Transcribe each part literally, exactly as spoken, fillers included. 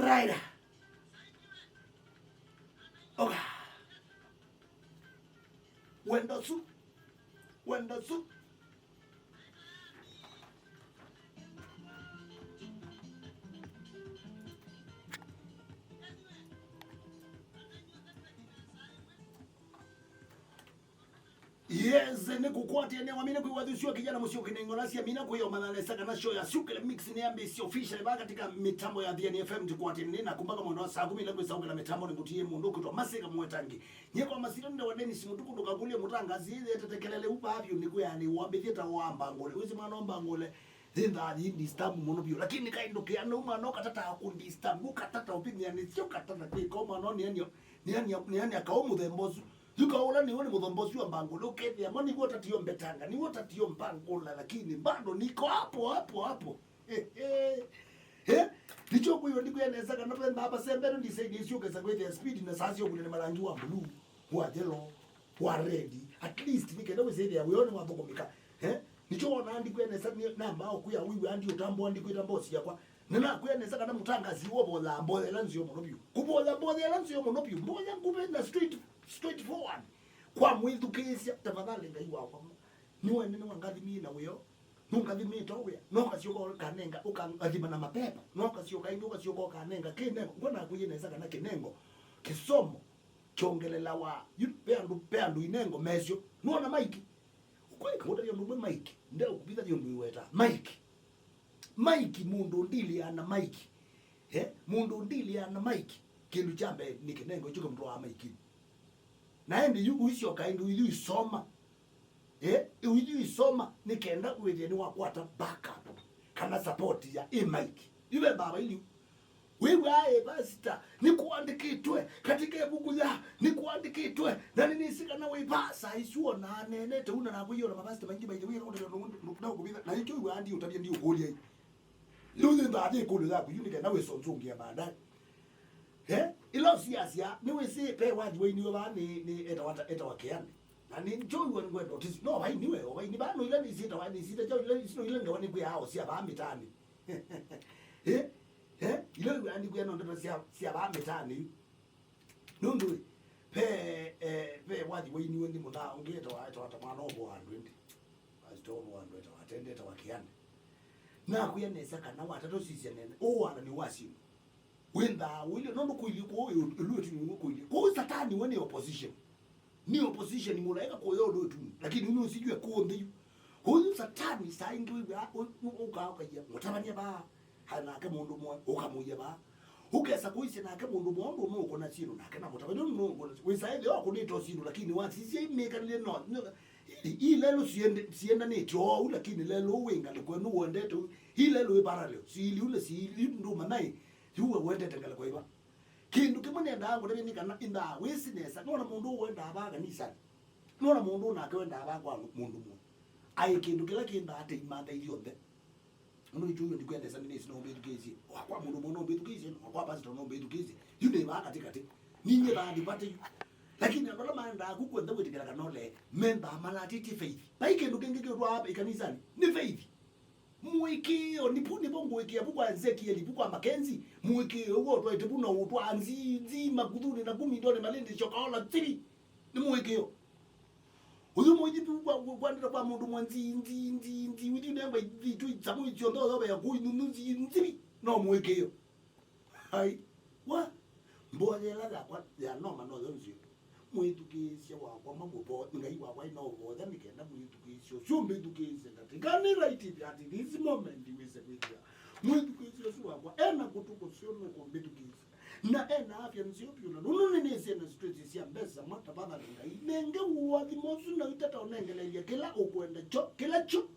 Rider. Oka. Wenda su. Wenda su. Yes, nĩ kũkwatĩanĩa wamina kwĩwa thusio kijana mũsio kinengo na sia mina kwĩyo manalesa kana show ya Sukele Mix nĩ ambĩsio official ba katika mitambo ya Thiani F M. Tũkwatĩanĩa na kumbaka mwendo wa saa kumi ila kwĩsaũkĩla mitambo nĩ ngũtie mũndũ kwĩtwa Masika Mwetangi. Nye kwa masitani wa Dennis Mutuku ndũkakũlye mũtangazi yĩyĩ etetekelele upa avyu nĩ kwĩanĩ wambĩthie ta wa mbangũle. Wĩsĩ mwana wa mbangũle, thĩnthaa yĩ disturb mũno vyũ. Lakini kaĩ ndũkĩana mwana ũkatata kũ disturb, ũkatata ũpinyani, sio katata kwĩka mwana nĩania, nĩania, nĩania kaũ mũthemba ũsu. Yu kaũ ũla nĩwe nĩ mũthemba ũsu wa mbangũle, ũkethĩa mo nĩguo ũtatio mbetanga, nĩguo ũtatio mbangũla, lakini bado niko hapo, hapo, hapo. Eh, nĩkyo kwĩyo ndikwĩa nesa kana ve mbamba sembeno ndisaidie syũkesa kwĩthĩa speed na saa syokũlya nĩ marangi wa blue, wa yellow, wa red. At least nĩ kenda wĩsĩthĩa wĩo nĩ wathũkũmĩka. Eh? Nĩkyo wonaa ndikwĩa nesa nĩ namba oku ya wĩw'a ndi ũtambũa ndikwĩta mbosi yakwa. Na nakwĩa nesa kana mũtangasi wovoyaa mboya ĩla nzeo mũno vyũ. Kũvoya mboya ĩla nzeo mũno vyũ. Mboya ngũve na straight, straight forward. Kwa mwĩthukĩĩsya, tafadhali Ngai wakwa. Nĩwe nene wangathimie na wĩo. Nũngathimĩte o wĩa, no ũkasyoka ũkanenga, ũkangathima na mapepa, no ũkasyoka ĩngĩ, ũkasyoka ũkanenga kĩnengo. Ngwa nakwĩie nesa kana kĩnengo, kĩsomo, kyongelelawa, yu, ve andũ, ve andũ inengo mesyo. Nũona maiki? Ũkwĩka ũtavya ũndũ ũmwe maiki, ndeũkũvitha nĩ ũndũ ĩweta. Maiki. Maiki, mũndũ ndilĩaa na maiki. Eh? Mũndũ ndilĩaa na maiki. Kĩndũ kya mbee nĩ kĩnengo, kyo kĩmũtwaa maiki. Na ĩndĩ yu ũisyoka ĩndĩ ũithi ũisoma. Eh, ũithi ũisoma nĩ kenda wĩthĩe nĩwakwata backup kana support ya ĩ mic. Yu ve mbaa vailiu. Wĩw'aa ĩ pastor, nĩkũandĩkĩtwe katika ĩvuku ya, nĩkũandĩkĩtwe, na nĩnĩsĩ kana wĩ va saa isu o na aneenete ũu, na nakwĩie o na mapastor maingĩ by the way, nakũvitha, na ĩkyo wĩw'aa ndiũtavya ndiũkũlya ĩ. Rĩu nĩ ndatha ĩkũlyo yaku yu nĩ kenda wĩsonzũngĩa baadaye. Eh? Ĩla ũsiasya, nĩwĩsĩ ve wathi wainiwe vaa nĩ, nĩ etawa, etawa Kĩanĩ. Na nĩ njoiwa nĩ ngwenda ũtisi. No vainiwe, o vaini vaa no ila nĩsyĩtawa, nĩsyĩta kyaũ ila, ila ngewa nĩkwĩaa o sya vaa mĩtaanĩ. Eh? Eh? Ila wĩw'aa nĩkwĩa no ndeto sya, sya vaa mĩtaanĩ yu. Nũndũ ĩ, ve, eh, ve wathi wainiwe nĩ mũnaa ũngĩ etawa, etawa ta mwana ũvo andũ ĩndĩ. Pastor ũvo andũ etawa, atende etawa Kĩanĩ. Nakwĩa nesa kana watata ũsisya nene, ũũ wathani wa syĩndũ. Wĩnthaa ũilye, nũndũ kũilye kũũ ĩlu ĩtunĩ nĩw'o kũilye. Kũu Satani we nĩ opposition. Nĩ opposition mũlaĩka kũya ũndũ ĩtunĩ, lakini nũsijue kũũ nthĩ yu. Kũu yu Satani saa ingĩ wĩw'aa ũ-, ũ-, ũkaũkaia mũtavany'a vaa. Hai nake mũndũ mwe, ũkamũia vaa. Ũkesa kũisye nake mũndũ mwe ũndũ nũkũna syĩndũ nake na mũtavany'a ũndũ nũkũna syĩndũ. Wĩsa ĩthĩa ũkũnĩte o syĩndũ, lakini wasisya imĩkalile no, no, i, i lelũ siende-, siendanĩtye oou, lakini lelũ ũũ wĩ ngalĩko ĩno ũendete ũu. I lelũ ĩ parallel, siiliu na siiliu ndũmanya ĩ, yu we wendete ngalĩko ĩva. Kĩndũ kĩmwe nĩendaa ngũtavye nĩ kana ĩndaa wĩsĩ nesa, nona mũndũ ũũ wendaa vaa kanisanĩ. Nona mũndũ ũũ nake wendaa vaa kwa mũndũ mwe. Aĩ kĩndũ kĩla kĩndaa te imantha ithyonthe. Nũndũ nĩkyũw'a ndikwendesa nĩnĩsĩ no ũmbĩthukĩĩsye. Wakwa mũndũ mũno ũmbĩthukĩĩsye, wakwa pastor no ũmbĩthukĩĩsye. Yu nĩ vaa katĩ katĩ. Ninyie vaa ndivate yu. Lakini andũ ala maendaa ku kwenda wĩtĩkĩla kana ole, mendaa malatĩtye faith. Vai kĩndũ kĩngĩ kĩũtwaa ĩkanisanĩ. Nĩ faith. Mũĩkĩĩo, nĩvu nĩvo ngũĩkĩa vu kwa Ezekieli, vu kwa Makenzi. Mũĩkĩĩo w'o ũtwaĩte vu na ũtwaa nzi, nzi makuthunĩ na kumi ndonĩ malĩndĩ syokaola tivi. Nĩ mũĩkĩĩo. Ũyu mũithi tu kwa, kwa, kwandĩta kwa mũndũ mwa nzi, nzi, nzi, nzi, withi nengwa ithitu isamu isyonthe othe ya kũi nunu nzi, nzi, no mũĩkĩĩo. Ai, wa, mboya ĩla yakwa ya noma no yo nzito. Mwĩthukĩĩsye wakwa mamũvo, Ngai wakwa ĩna ũvoya nĩ kenda mwĩthukĩĩsye ũsu mbĩthukĩĩsye ndatĩka nĩ right at this moment wĩse kwĩthĩa. Mwĩthukĩĩsye ũsu wakwa, ena kũtũ kũseo nũkũmbĩthukĩĩsya. Na ena afya nzeo vyũ, na nũndũ nĩnĩsĩ ena stress sya mbesa, mwa tafadhali Ngai, nenge ũathimo ũsu na itata ũnengeleelya kĩla ũkwenda kyo, kĩla kyo.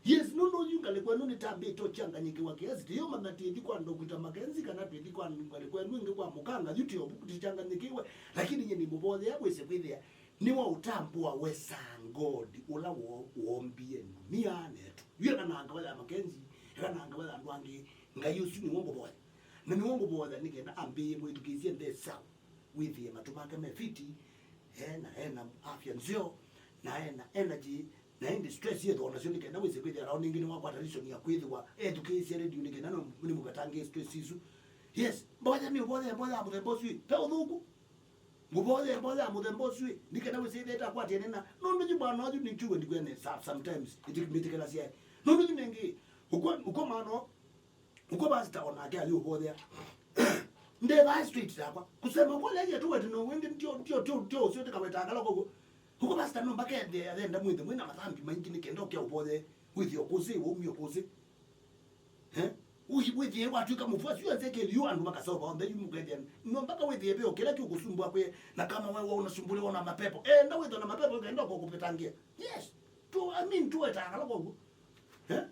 Yes, nũndũ yu ngalĩko ĩno nĩtambĩte ũkyanganyĩkĩwa kiasi, tũyĩũmanya twĩthi kwa Doctor Makenzi kana twĩthi kwa ngalĩko ĩno ĩngĩ kwa mũkanga, yu tũkyanganyĩkĩwe, lakini nyie nĩmũvoyea wĩse kwĩthĩa nĩwaũtambũa we saa God ũla wo-, woombie ndunia netu. Yu eka na ngava ya Makenzi, eka na ngava ya andũ angĩ, Ngai ũsu nĩwe ngũvoya. Na nĩwe ngũvoya nĩ kenda ambĩĩe mwĩthukĩĩsye nthĩ sawa, wĩthĩe matũ make me fiti, ena, ena afya nzeo, na ena energy, na ĩndĩ stress yĩthwa nasyo nĩ kenda wĩse kwĩthĩa nao ningĩ nĩwakwata reason ya kwĩthĩwa ethukĩĩsye radio nĩ kenda nĩ mũvetangĩe stress isu. Yes, mboya nĩ ũvoye mboya ya mũthemba ũsu ĩ. Pe ũthũku. Ngũvoye mboya ya mũthemba ũsu ĩ. Nĩ kenda wĩsĩthĩte akwatĩene na. Nũndũ yu mwana ũyu nĩ kiugo ndikwene sa-, sometimes. Ĩtĩkĩmĩtĩkĩlasya. Nũndũ yu nĩngĩ. Ũkwa, ũkwa mwana ũkwa pastor onake ali ũvothea. Ndethaa straight yakwa. Kusema kweli aje tu wetu no wende ndio, ndio, ndio, ndio ũcio ndikawetangala koguo. Ũkwa pastor no mbaka ende athenda mwĩthe mwĩna mathambi maingĩ nĩ kenda ũkĩa ũvoye. Wĩthĩe ũkũsĩ, waumia ũkũsĩ. Eh? Ũi-, wĩthĩe watw'ĩka mũfuasi wa Ezekiel, yu andũ makasova onthe, yu mũkethĩa. No mpaka wĩthĩe veo kĩla kĩũkũsumbua kwĩ, na kama wewe unasumbuliwa na mapepo. Eh, enda wĩthĩe na mapepo, enda kũkũpetangia. Yes. Tu, I mean, tu wetangala koguo. Eh?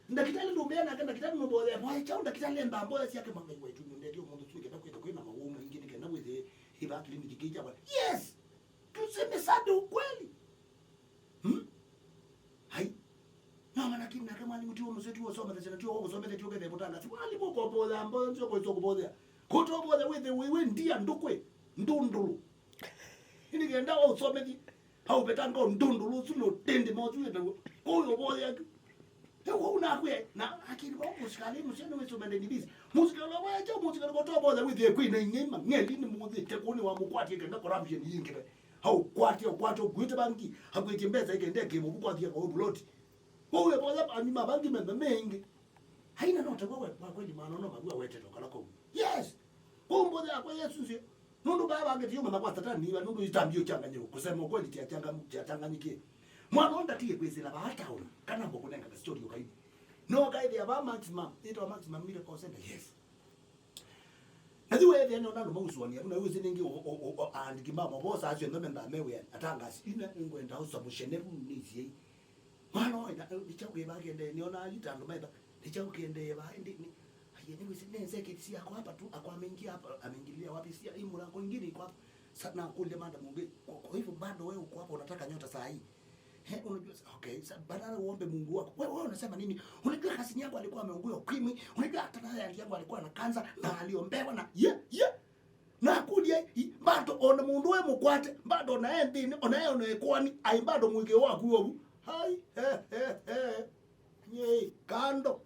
Ndakitali ndũmbea nake, ndakitali nũmboya, mwae chao, ndakitali enda mboya syake mangai waitu, nĩndethio mũndũ swĩke na kwĩtha kwĩna mawau maingĩ, nĩ kenda wĩthĩe, iva clinic kĩcha kwa. Yes! Tuseme sande ukweli. Hmm? Hai. No mana kini nake mwalimu tiwo museti wo soma thesena tiwo wo soma theti ukethe butanga. Si mwalimu ko bola ambo ndio ko so bola. Ko to bola we the we we ndia ndukwe. Ndundulu. Ini kenda wo soma thi. Au betanga ndundulu suno tende mo suno tende. Ko yo bola. Ewa unakwe na akili kwa musikali musene wetu mende nibisi. Musikali wa cha musikali kwa tobo za withi kwi na inyima ngeli ni muthi te kuni wa mukwati kenda corruption yingi be. Hau kwati kwati kwite bangi hakwite mbesa ikende ke mu kwati kwa buloti. Kwa uwe bola ani mabangi mende mengi. Haina no te kwa kwa kweli mano no magwa wete to kala ko. Yes. Kumbo ya kwa Yesu sio. Nũndũ vaa vangĩ tiyo mama kwa Satani iva nũndũ itambio changanyiko kusema ukweli tia changa tia changanyike. Mwana onda tiye kwizila vaa town kana ngo kunenga story ukaini. No kaithia vaa maximum, ito maximum miracle center. Yes. Na thiwe ethia no nalo mausuania, na uzi ningi o o o andiki mama bosa asio ndo menda mewe atangasi ina ngwenda usa mushene ni zie. Mwana oyo, nĩ kyaũ kĩvaa kĩendee, nĩonaa yu ta andũ maĩva, nĩ kyaũ kĩendee vaa, ĩndĩ nĩ, aiye, nĩwĩsĩ, nĩ nzeketi syako hapa tu, ako ameingia hapa, ameingilia wapi? Si hii mlango ingine iko hapa. Sa-, na kuuliza madam, "Kwa, kwa hivyo bado wewe uko hapa unataka nyota saa hii?" He, unajua, sa-, okay, sa-, badala uombe Mungu wako. Wewe, wewe unasema nini? Unajua cousin yangu alikuwa ameugua ukimwi, unajua hata naye yangu alikuwa na kansa, na aliombewa na, ye, ye. Na akũlya, "I, bado ona mũndũ we mũkwate, bado ona e nthĩnĩ, ona e ona ĩkoani, ai bado mũĩkĩĩo waku ovu." Hai, he, he, he. Nyei, kando.